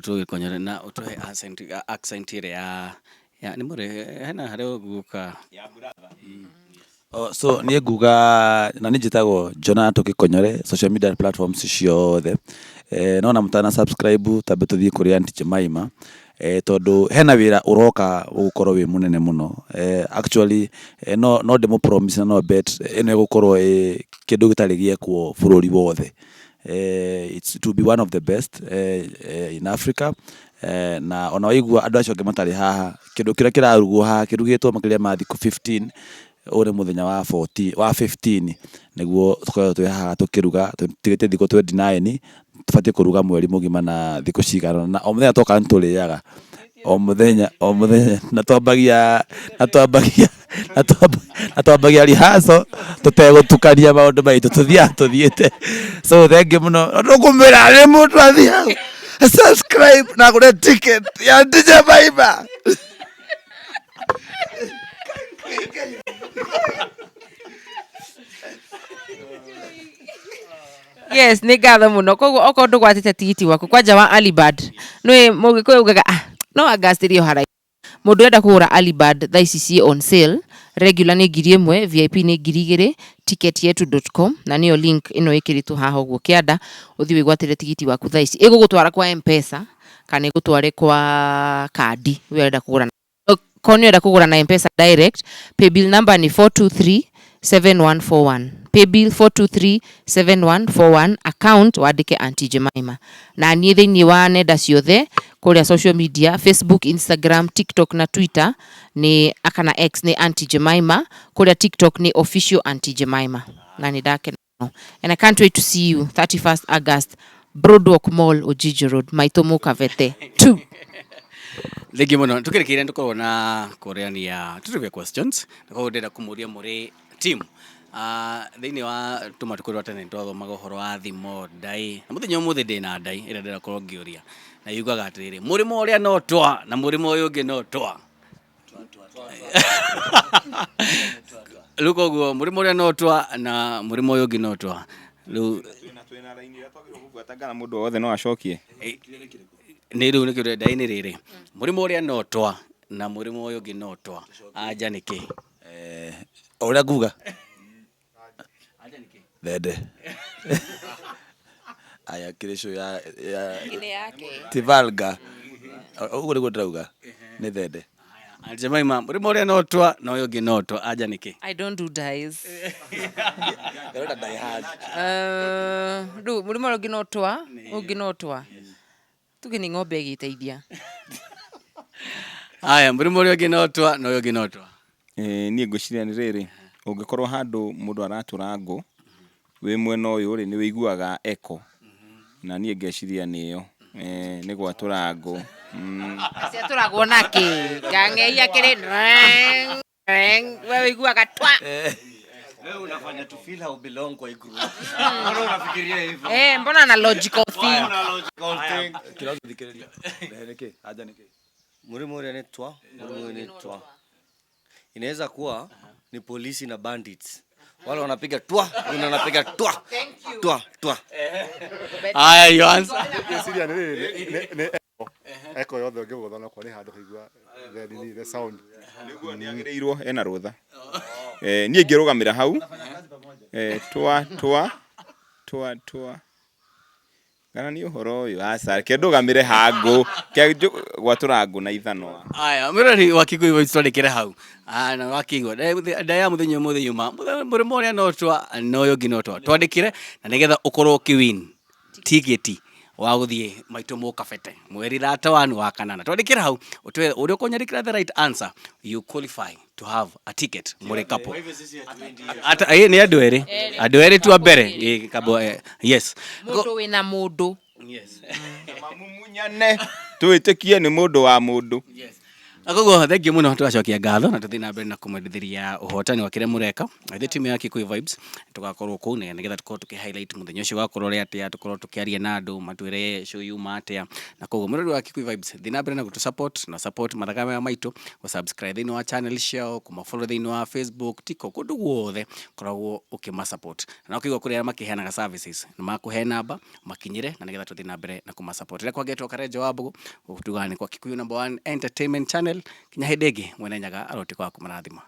Ũgwĩtwo Gĩkonyore na ũtũhe accent accent ĩrĩa ya ya nĩ mũrĩ hena harĩa ũguka. Oh, so niĩ nguga na niĩ njĩtagwo Jonathan Gĩkonyore social media platforms ciothe. Eh, no na mũtana subscribe tambe tũthiĩ kũrĩ Aunty Jemima eh, tondũ hena wĩra ũroka ũgũkorwo wĩ mũnene mũno. Eh, actually eh, no no ndĩmũ promise na no bet ĩno ĩgũkorwo ĩ kĩndũ gĩtarĩ gĩekwo bũrũri wothe. It's to be one of the best in Africa na ona waigua andũ acio angĩ matarĩ haha, kĩndũ kĩrĩa kĩrarugwo haha kĩrugĩtwo makĩria ma thikũ 15, ũyũ nĩ mũthenya wa 14 wa 15 nĩguo tũkoretwo twĩ haha tũkĩruga, tũtigĩtie thikũ 29, tũbatiĩ kũruga mweri mũgima na thikũ cigana ũna, na o mũthenya twoka nĩ tũrĩaga, o mũthenya o mũthenya na twambagia na twambagia na twambagia rehearsal tũtegũtukania maũndũ maitũ tũthiaga tũthiĩte so thengiũ mũno ndũkũmwĩra nĩ mũndũ athiĩ hau subscribe na agũre ticket ya DJ Maima. Yes, nĩ ngatho mũno. Koguo okorwo ndũgwatĩte tigiti waku kwanja wa Alibad, nĩ mũgĩkũyũ ugaga ah, no August ĩrĩ o haraihu. Mũndũ ũrenda kũgũra early bird thaa ici ciĩ on sale, regular nĩ 1000, VIP nĩ 2000, ticketyetu.com na nĩyo link ĩno ĩkĩrĩtwo haha ũguo kĩanda, ũthiĩ wĩgwatĩre tigiti waku thaa ici. Ĩgũgũtwara kwa Mpesa kana ĩgũtware kwa kandi we ũrenda kũgũra. Korwo nĩ ũrenda kũgũra na Mpesa direct, paybill number nĩ 4237141. Paybill 4237141, account wandĩke Auntie Jemima. Na niĩ thĩinĩ wa nenda ciothe kũrĩa social media, Facebook, Instagram, TikTok na Twitter nĩ kana X nĩ Auntie Jemima, kũrĩa TikTok nĩ official Auntie Jemima. Na nĩ ndakena mũno. And I can't wait to see you 31st August, Broadwalk Mall, Ujiji Road, Maitũ Mũkabete 2. Thengiũ mũno. Tũkĩrĩkĩrĩria nĩ tũkoragwo na kũrĩania trivia questions na koguo ndĩrenda kũmũria mũrĩ team. Ah, thĩinĩ wa tũmatukũ twa tene twathomaga ũhoro wa thimo ndai na mũthenya ũmũthĩ ndĩna ndai ĩrĩa ndĩrakorwo ngĩũria na yugaga atĩrĩrĩ mũrĩmo ũrĩa no twa na mũrĩmo ũyũ ũngĩ no twa. Rĩu koguo mũrĩmo ũrĩa no twa na mũrĩmo ũyũ ũngĩ no twa. Rĩu Twĩna raini ĩrĩa twagĩrĩirwo gũbuata kana mũndũ o wothe no acokie. Nĩ rĩu nĩkĩo ndai nĩ rĩrĩ mũrĩmo ũrĩa no twa na mũrĩmo ũyũ ũngĩ no twa. Anja nĩ kĩ? Eh, o ũrĩa nguga thende aya kĩrĩ show ya ya ti vulgar ũguo nĩguo ndĩrauga nĩ thende. Aunt Jemima, mũrĩmo ũrĩa no twa na ũyũ ũngĩ no twa. Anja nĩ kĩ? I don't do dyes. Ndĩrona die hard. Rĩu mũrĩmo ũrĩa ũngĩ no twa, ũngĩ no twa. Tuge nĩ ng'ombe ĩgĩteithia. Haya, mũrĩmo ũrĩa ũngĩ no twa na ũyũ ũngĩ no twa. Ĩĩ niĩ ngwĩciria nĩ rĩrĩ, ũngĩkorwo handũ mũndũ aratũra ngũ, wĩ mwena ũyũ rĩ, nĩ wĩiguaga echo, na niĩ ngeciria nĩ ĩyo, nĩ gwatũra ngũ. Ciatũragwo na kĩ? Kang'ei akĩrĩ we wĩiguaga twa. Wewe unafanya to feel how belong kwa hii group. Mbona unafikiria hivyo? Eh, mbona na logical think? Mbona logical think? Kĩrathi thikĩrĩria. Nĩ kĩ? Anja nĩ kĩ? Mũrĩmo ũrĩa nĩ twa, mũrĩmo ũyũ nĩ twa. Inaweza kuwa ni polisi na bandits. Wale wanapiga twa, wengine wanapiga twa. Twa, twa. Haya, your answer. Ngwĩciria nĩ rĩrĩ, nĩ echo. Echo yothe ũngĩgũtha no korwo nĩ handũ haigua the nini, the sound. Nĩguo nĩ agĩrĩirwo ena rũtha. Eh, niĩ ingĩrũgamĩra hau. Eh, twa twa twa twa. Kana nĩ ũhoro ũyũ aca reke ndũgamĩre ha ngũ Ke gwatũra ngũ na ithanwa. Aya, mwĩroreri wa Kikuyu Voice twandĩkĩre hau. Ah, na wakĩigua ndaya mũthenya ũmũthĩ yuma mũrĩmo ũrĩa no twa na ũyũ ũngĩ no twa. Twandĩkĩre na nĩgetha ũkorwo ũkĩwin tigiti wa gũthiĩ maitũ mũkabete mweri thate wanu wa kanana. Twandĩkĩre hau ũtwĩre ũrĩa ũkũnyandĩkĩra the right answer, you qualify to have a ticket mũrĩ couple. Ata, nĩ andũ erĩ, andũ erĩ tu a mbere. Kabo, yes. Mũndũ wĩna mũndũ. Yes. Mamumunyane twĩtĩkie nĩ mũndũ wa mũndũ. Yes. Na koguo thengiũ mũno, tũgacokia ngatho na tũthiĩ na mbere na kũmwendithĩria ũhotani wa kĩrĩa mũreka. Ithuĩ timu ya Kikuyu Vibes tũgakorwo kũu nĩgetha tũkorwo tũkĩ highlight mũthenya ũcio ũgakorwo ũrĩ atĩa, tũkorwo tũkĩaria na andũ matwĩre show yuma atĩa. Na koguo mũrori wa Kikuyu Vibes, thiĩ na mbere na gũtũ support na support mathaga maya maitũ, gũ subscribe thĩinĩ wa channel ciao, kũma follow thĩinĩ wa Facebook, TikTok, kũndũ guothe koragwo ũkĩma support. Na ũkĩigua kũrĩa makĩheanaga services nĩ makũhe namba makinyĩre na nĩgetha tũthiĩ na mbere na kũma support. Rĩrĩa kwangetwo Karenjo wa Mbũgũ, tugaga nĩ kwa Kikuyu number one entertainment channel. Kinya hĩndĩ ĩngĩ, mwene Nyaga arotuĩka wa kũmũrathima.